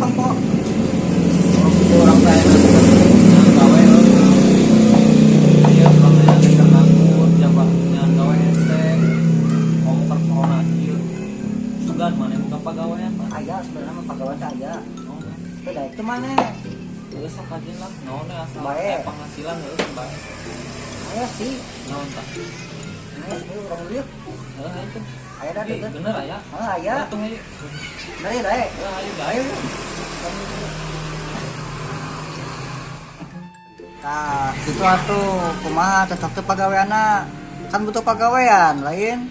pangpo. Urang teh ngan gawe heuh. Ieu urang aya teh keur nganggur jaba ngan gawe hese. Komo keur corona kieu. Sugan maneh boga pagawean mah. Aya sebenarnya mah pagawean teh aya. Oh, Teu daek teu maneh. Geus sok aja lah, naon we asal Bae. aya penghasilan heuh bae. Aya sih. Naon tah? Aya sih urang lieu. Heuh ayo tuh. Aya da Ih, teh. bener aya. Heuh aya. Atuh ayo. Bener ya daek. Heuh ayo daek. Ayo. Tah, kitu atuh kumaha cocok teu pagaweanna. Kan butuh pagawean lain.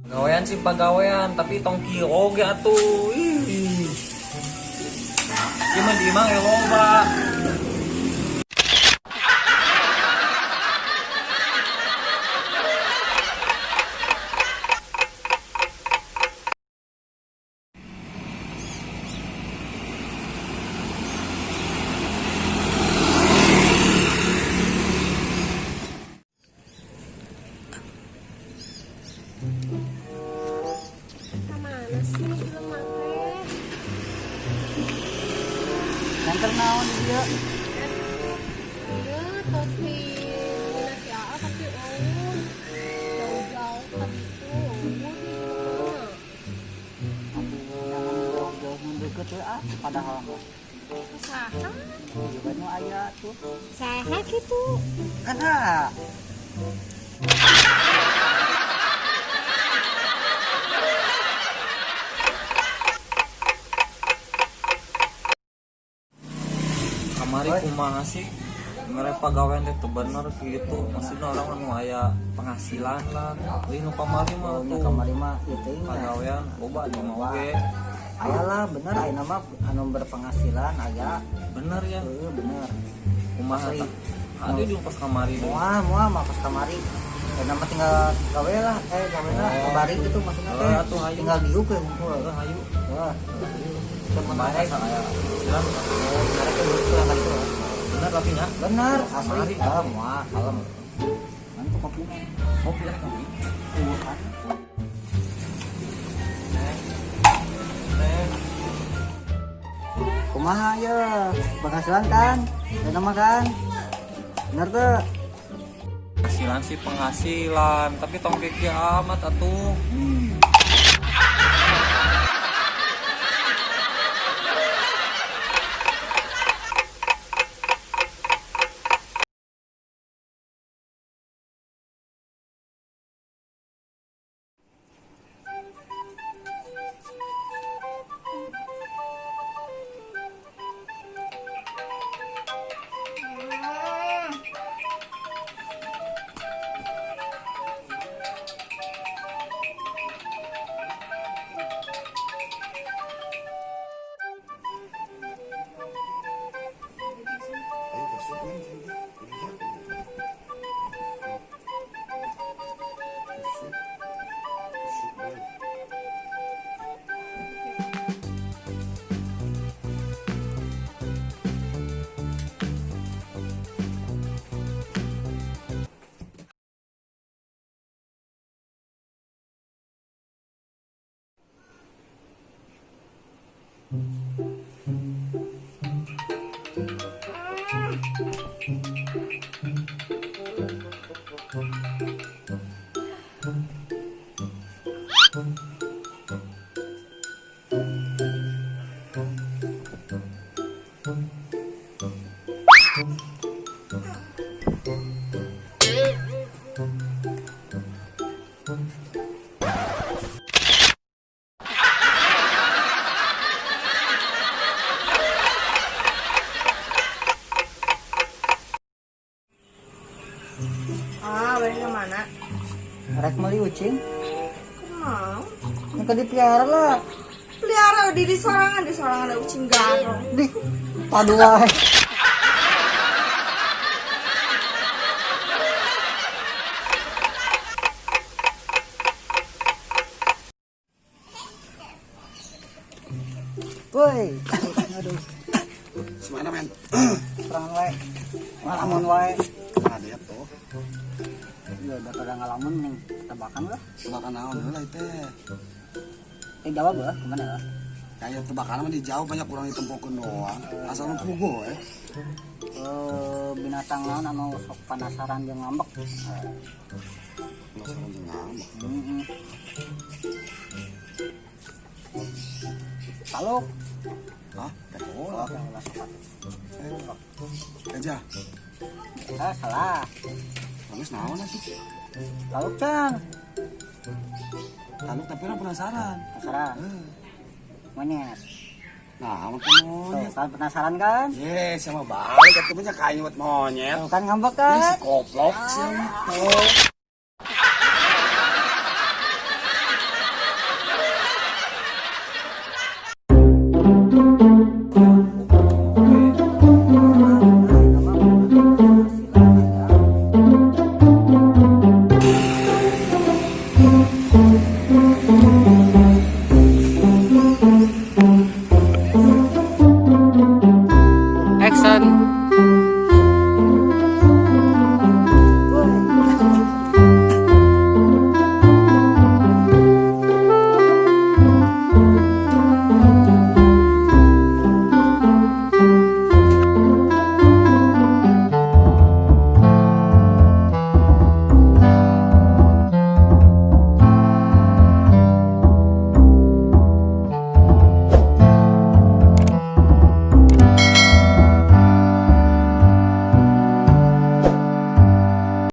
Pagawean sih pagawean, tapi tong kieu oge atuh. Ih. Ieu mah di imah ge loba. Kemana sih jelema teh? Nganter naon di dieu? Ieu tos di dina si Aa tapi eueuh. Jauh-jauh ka ditu eueuh di mana? Aduh, jangan jauh-jauh mun deukeut we ah, padahal mah. Saha? Juga nu aya tuh. Saha kitu? Kan ah. Kamari Oi. kumaha sih mere pagawean teh teu bener kitu, maksudna orang anu aya penghasilan lah. Euy nu kamari mah Oh, nya tuh kamari mah ieu teuing nya. pagawean loba di mah oge. Aya lah bener ayeuna mah anu berpenghasilan aya. Bener ya. Heuh bener. Kumaha Asli. tah? Aduh di pas kamari deui. Moal moal mah pas kamari. Ayeuna mah tinggal gawe lah, gawe lah Oh. kabari gitu maksudna teh. Oh, atuh hayu. Tinggal diuk we hungkul. Heuh hayu. Wah, teu Kumaha menarik. asal aya penghasilan. Oh, menarik ke dulu tuh kali itu. Bener tapi nya Bener, asli. Mari. Ah, moal kalem. Mantap kopi. Kopi lah kopi. Tuhan. Teh. Teh. Kumaha ya? Penghasilan kan? Dan mah kan? Bener tuh. Penghasilan sih penghasilan, tapi tong kieu amat atuh. Ah, balik ke mana? Rek meuli ucing. Kumaha? Yang ke dipiara lah. Pelihara di sorangan ada ucing garong. Di padu wae. Woi, aduh, Semana men? serangan wae. Ngalamun wae. Ada ya tuh. Ya udah pada ngalamun nih, tebakan lah. Tebakan naon heula teh. Jawab lah, kemana lah? Kayak tebakan mah dijawab, banyak kurang ditempokeun doang. Asal nu puguh eh. Eh, binatang naon anu sok penasaran jeung ngambek? Penasaran jeung ngambek. Heeh. Taluk. Hah? Teh bola. Oh, ulah sok atuh. Gajah. Ah, salah. Bagus naon atuh? Taluk can. Taluk tapi orang penasaran. Penasaran. Eh. Monyet. Nah, apa Tuh, monyet? kan penasaran kan? Yes, sama balik atuh nya kayak buat monyet. Tuh kan ngambek Ini si kan? koplok sih. Tuh.